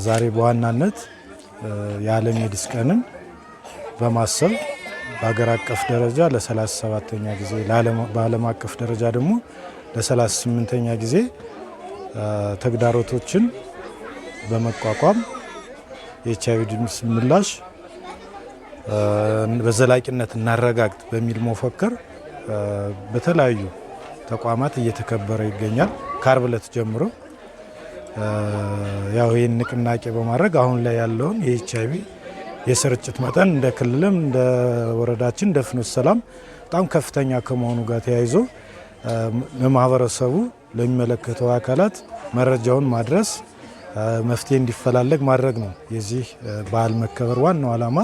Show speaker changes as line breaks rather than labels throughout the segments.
ዛሬ በዋናነት የዓለም ኤድስ ቀንን በማሰብ በሀገር አቀፍ ደረጃ ለ37ኛ ጊዜ፣ በዓለም አቀፍ ደረጃ ደግሞ ለ38ኛ ጊዜ ተግዳሮቶችን በመቋቋም የኤች አይቪ ኤድስ ምላሽ በዘላቂነት እናረጋግጥ በሚል መፈክር በተለያዩ ተቋማት እየተከበረ ይገኛል። ከአርብ ዕለት ጀምሮ ያው ይህን ንቅናቄ በማድረግ አሁን ላይ ያለውን የኤች አይቪ የስርጭት መጠን እንደ ክልልም እንደ ወረዳችን እንደ ፍኖተ ሰላም በጣም ከፍተኛ ከመሆኑ ጋር ተያይዞ ለማህበረሰቡ፣ ለሚመለከተው አካላት መረጃውን ማድረስ፣ መፍትሄ እንዲፈላለግ ማድረግ ነው የዚህ በዓል መከበር ዋናው ዓላማ።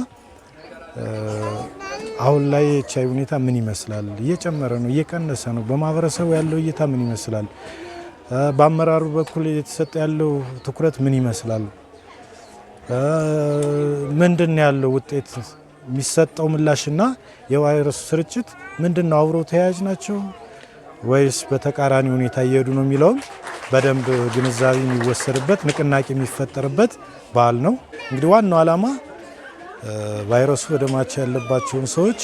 አሁን ላይ የኤች አይቪ ሁኔታ ምን ይመስላል? እየጨመረ ነው? እየቀነሰ ነው? በማህበረሰቡ ያለው እይታ ምን ይመስላል? በአመራሩ በኩል እየተሰጠ ያለው ትኩረት ምን ይመስላል? ምንድን ነው ያለው ውጤት? የሚሰጠው ምላሽና የቫይረሱ ስርጭት ምንድን ነው? አብረው ተያያዥ ናቸው ወይስ በተቃራኒ ሁኔታ እየሄዱ ነው የሚለውን በደንብ ግንዛቤ የሚወሰድበት፣ ንቅናቄ የሚፈጠርበት በዓል ነው። እንግዲህ ዋናው ዓላማ ቫይረሱ በደማቸው ያለባቸውን ሰዎች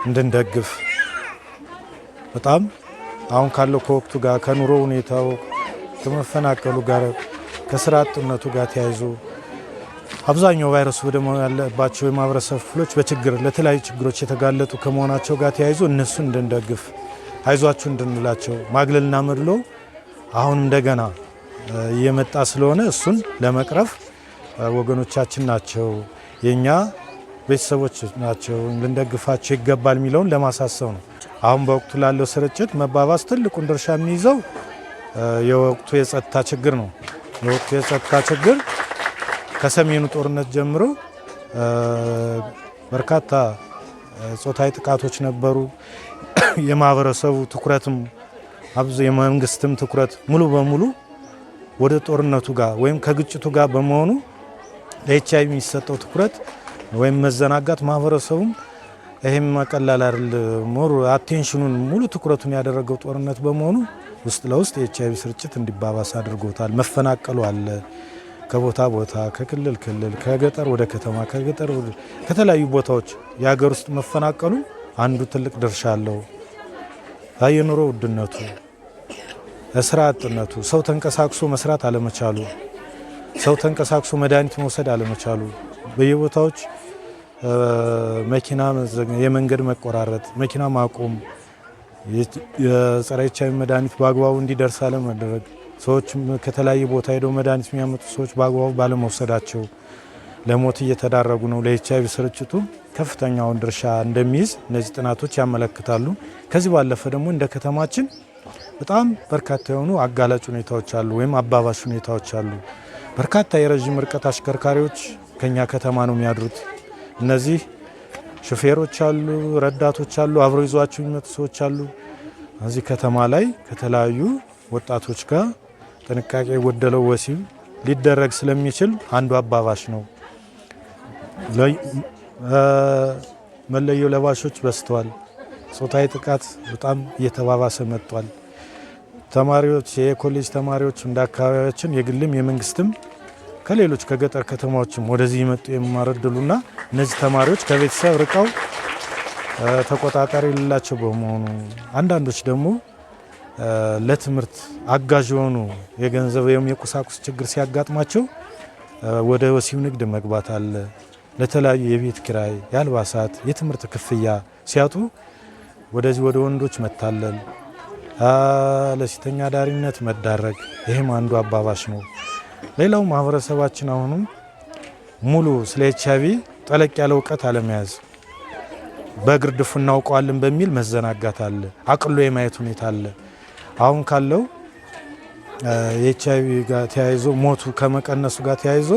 እንድንደግፍ፣ በጣም አሁን ካለው ከወቅቱ ጋር፣ ከኑሮ ሁኔታው፣ ከመፈናቀሉ ጋር፣ ከስራ አጥነቱ ጋር ተያይዞ አብዛኛው ቫይረሱ በደም ያለባቸው የማህበረሰብ ክፍሎች በችግር ለተለያዩ ችግሮች የተጋለጡ ከመሆናቸው ጋር ተያይዞ እነሱን እንድንደግፍ፣ አይዟችሁ እንድንላቸው፣ ማግለልና መድሎ አሁን እንደገና እየመጣ ስለሆነ እሱን ለመቅረፍ፣ ወገኖቻችን ናቸው፣ የኛ ቤተሰቦች ናቸው፣ ልንደግፋቸው ይገባል የሚለውን ለማሳሰብ ነው። አሁን በወቅቱ ላለው ስርጭት መባባስ ትልቁን ድርሻ የሚይዘው የወቅቱ የጸጥታ ችግር ነው። የወቅቱ የጸጥታ ችግር ከሰሜኑ ጦርነት ጀምሮ በርካታ ጾታዊ ጥቃቶች ነበሩ። የማህበረሰቡ ትኩረትም የመንግስትም ትኩረት ሙሉ በሙሉ ወደ ጦርነቱ ጋር ወይም ከግጭቱ ጋር በመሆኑ ለኤች አይቪ የሚሰጠው ትኩረት ወይም መዘናጋት፣ ማህበረሰቡም ይህም ቀላል አይደል፣ more attention ኑን ሙሉ ትኩረቱን ያደረገው ጦርነት በመሆኑ ውስጥ ለውስጥ የኤች አይቪ ስርጭት እንዲባባስ አድርጎታል። መፈናቀሉ አለ። ከቦታ ቦታ፣ ከክልል ክልል፣ ከገጠር ወደ ከተማ፣ ከገጠር ከተለያዩ ቦታዎች የሀገር ውስጥ መፈናቀሉ አንዱ ትልቅ ድርሻ አለው። የኑሮ ውድነቱ፣ ስራ አጥነቱ፣ ሰው ተንቀሳቅሶ መስራት አለመቻሉ፣ ሰው ተንቀሳቅሶ መድኃኒት መውሰድ አለመቻሉ፣ በየቦታዎች መኪና የመንገድ መቆራረጥ፣ መኪና ማቆም፣ የጸረ ኤች አይቪ መድኃኒት በአግባቡ እንዲደርስ አለመደረግ፣ ሰዎች ከተለያየ ቦታ ሄደው መድኃኒት የሚያመጡ ሰዎች በአግባቡ ባለመውሰዳቸው ለሞት እየተዳረጉ ነው። ለኤች አይቪ ስርጭቱ ከፍተኛውን ድርሻ እንደሚይዝ እነዚህ ጥናቶች ያመለክታሉ። ከዚህ ባለፈ ደግሞ እንደ ከተማችን በጣም በርካታ የሆኑ አጋላጭ ሁኔታዎች አሉ፣ ወይም አባባሽ ሁኔታዎች አሉ። በርካታ የረዥም ርቀት አሽከርካሪዎች ከኛ ከተማ ነው የሚያድሩት። እነዚህ ሾፌሮች አሉ፣ ረዳቶች አሉ፣ አብረው ይዟቸው የሚመጡ ሰዎች አሉ። እዚህ ከተማ ላይ ከተለያዩ ወጣቶች ጋር ጥንቃቄ የጎደለው ወሲብ ሊደረግ ስለሚችል አንዱ አባባሽ ነው። መለዮ ለባሾች በዝተዋል። ጾታዊ ጥቃት በጣም እየተባባሰ መጥቷል። ተማሪዎች፣ የኮሌጅ ተማሪዎች እንደ አካባቢያችን የግልም የመንግስትም ከሌሎች ከገጠር ከተማዎችም ወደዚህ የመጡ የመማር እድሉና እነዚህ ተማሪዎች ከቤተሰብ ርቀው ተቆጣጣሪ የሌላቸው በመሆኑ፣ አንዳንዶች ደግሞ ለትምህርት አጋዥ የሆኑ የገንዘብ ወይም የቁሳቁስ ችግር ሲያጋጥማቸው ወደ ወሲብ ንግድ መግባት አለ። ለተለያዩ የቤት ኪራይ፣ የአልባሳት፣ የትምህርት ክፍያ ሲያጡ ወደዚህ ወደ ወንዶች መታለል፣ ለሴተኛ አዳሪነት መዳረግ፣ ይህም አንዱ አባባሽ ነው። ሌላው ማህበረሰባችን አሁንም ሙሉ ስለ ኤች አይቪ ጠለቅ ያለ እውቀት አለመያዝ፣ በግርድፉ እናውቀዋለን በሚል መዘናጋት አለ። አቅሎ የማየት ሁኔታ አለ። አሁን ካለው የኤች አይቪ ጋር ተያይዞ ሞቱ ከመቀነሱ ጋር ተያይዞ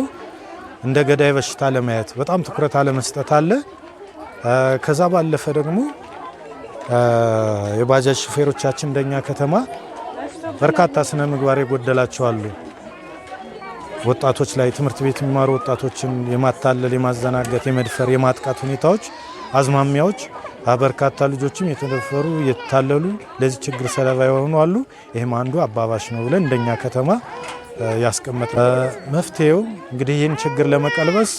እንደ ገዳይ በሽታ ለማየት በጣም ትኩረት አለመስጠት አለ። ከዛ ባለፈ ደግሞ የባጃጅ ሹፌሮቻችን እንደኛ ከተማ በርካታ ስነ ምግባር የጎደላቸው አሉ። ወጣቶች ላይ፣ ትምህርት ቤት የሚማሩ ወጣቶችን የማታለል፣ የማዘናጋት፣ የመድፈር፣ የማጥቃት ሁኔታዎች አዝማሚያዎች፣ በርካታ ልጆችም የተደፈሩ፣ የተታለሉ፣ ለዚህ ችግር ሰለባ የሆኑ አሉ። ይህም አንዱ አባባሽ ነው ብለን እንደኛ ከተማ ያስቀመጠ። መፍትሄው እንግዲህ ይህን ችግር ለመቀልበስ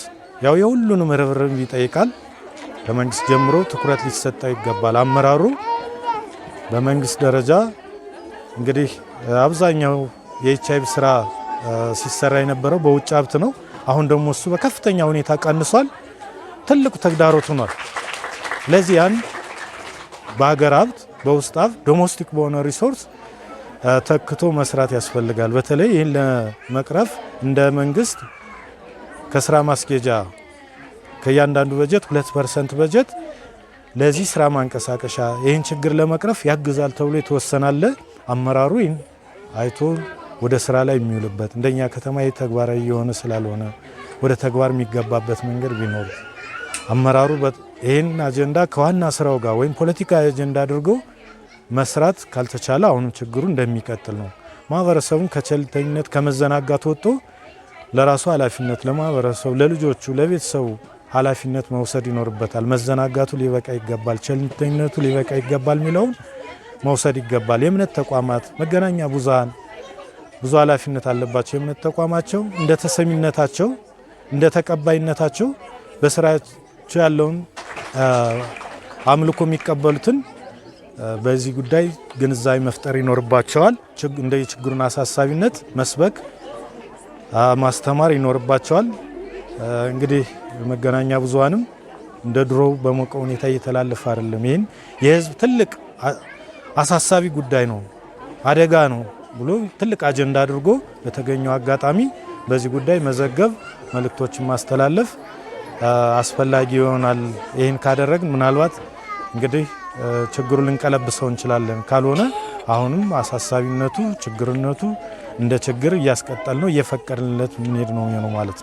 ያው የሁሉንም ርብርብ ይጠይቃል። ከመንግስት ጀምሮ ትኩረት ሊሰጠው ይገባል። አመራሩ በመንግስት ደረጃ እንግዲህ አብዛኛው የኤችአይቪ ስራ ሲሰራ የነበረው በውጭ ሀብት ነው። አሁን ደግሞ እሱ በከፍተኛ ሁኔታ ቀንሷል። ትልቁ ተግዳሮት ሆኗል። ለዚህ ያን በሀገር ሀብት፣ በውስጥ ሀብት፣ domestic በሆነ resource ተክቶ መስራት ያስፈልጋል። በተለይ ይህን ለመቅረፍ እንደ መንግስት ከስራ ማስኬጃ ከእያንዳንዱ በጀት 2% በጀት ለዚህ ስራ ማንቀሳቀሻ፣ ይህን ችግር ለመቅረፍ ያግዛል ተብሎ የተወሰናለ። አመራሩ ይህን አይቶ ወደ ስራ ላይ የሚውልበት፣ እንደኛ ከተማ ይህ ተግባራዊ የሆነ ስላልሆነ ወደ ተግባር የሚገባበት መንገድ ቢኖር፣ አመራሩ ይህን አጀንዳ ከዋና ስራው ጋር ወይም ፖለቲካዊ አጀንዳ አድርጎ መስራት ካልተቻለ አሁንም ችግሩ እንደሚቀጥል ነው። ማህበረሰቡን ከቸልተኝነት፣ ከመዘናጋት ወጥቶ ለራሱ ኃላፊነት፣ ለማህበረሰቡ፣ ለልጆቹ፣ ለቤተሰቡ ኃላፊነት መውሰድ ይኖርበታል። መዘናጋቱ ሊበቃ ይገባል፣ ቸልተኝነቱ ሊበቃ ይገባል የሚለውን መውሰድ ይገባል። የእምነት ተቋማት፣ መገናኛ ብዙሃን ብዙ ኃላፊነት አለባቸው። የእምነት ተቋማቸው እንደ ተሰሚነታቸው፣ እንደ ተቀባይነታቸው በስራቸው ያለውን አምልኮ የሚቀበሉትን በዚህ ጉዳይ ግንዛቤ መፍጠር ይኖርባቸዋል። እንደ የችግሩን አሳሳቢነት መስበክ፣ ማስተማር ይኖርባቸዋል። እንግዲህ መገናኛ ብዙሃንም እንደ ድሮው በሞቀ ሁኔታ እየተላለፈ አይደለም። ይህን የህዝብ ትልቅ አሳሳቢ ጉዳይ ነው፣ አደጋ ነው ብሎ ትልቅ አጀንዳ አድርጎ በተገኘው አጋጣሚ በዚህ ጉዳይ መዘገብ፣ መልእክቶችን ማስተላለፍ አስፈላጊ ይሆናል። ይህን ካደረግን ምናልባት እንግዲህ ችግሩ ልንቀለብሰው እንችላለን። ካልሆነ አሁንም አሳሳቢነቱ፣ ችግርነቱ እንደ ችግር እያስቀጠል ነው፣ እየፈቀድንለት ምንሄድ ነው የሚሆነው ማለት ነው።